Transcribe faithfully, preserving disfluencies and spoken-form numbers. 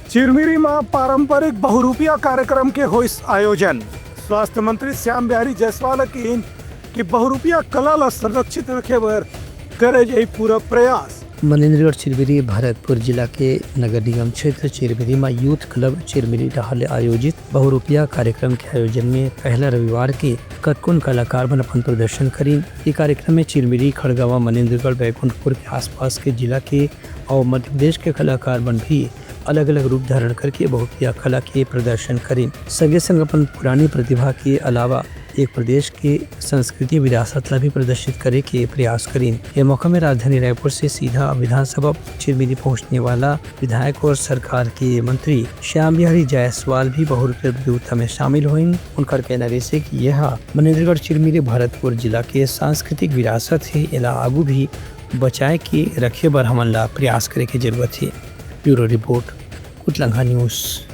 चिरमिरी म पारंपरिक बहुरूपिया कार्यक्रम के होइस आयोजन। स्वास्थ्य मंत्री श्याम बिहारी जायसवाल ह किहीन कि बहुरूपिया कला ल संरक्षित रखे बर करे जाही पूरा प्रयास। मनेन्द्रगढ़ चिरमिरी भरतपुर जिला के नगर निगम क्षेत्र चिरमिरी म यूथ क्लब चिरमिरी डहार ले आयोजित बहुरूपिया कार्यक्रम के आयोजन में पहला रविवार के कतकोन कलाकार मन अपन प्रदर्शन करिन। ये कार्यक्रम में चिरमिरी, खड़गवां, मनेन्द्रगढ़, बैकुंठपुर के आसपास के जिला के अउ मध्य प्रदेश के कलाकार मन भी अलग-अलग रूप धारण करके बहुरूपिया कला के प्रदर्शन करिन। संगे संग अपन पुरानी प्रतिभा के अलावा एक प्रदेश के संस्कृति विरासत ला भी प्रदर्शित करे के प्रयास करिन। ये मौका में राजधानी रायपुर से सीधा विधानसभा चिरमिरी पहुंचने वाला विधायक और सरकार के मंत्री श्याम बिहारी जायसवाल भी बहुरूपिया प्रतियोगिता में शामिल होइन। उनकर कहना रहिसे कि यह मनेन्द्रगढ़ चिरमिरी भरतपुर जिला के सांस्कृतिक विरासत हे, एला आगू भी बचाए के रखे बर हमन ला प्रयास करे के जरूरत हे। Bureau report, Kutlangha news.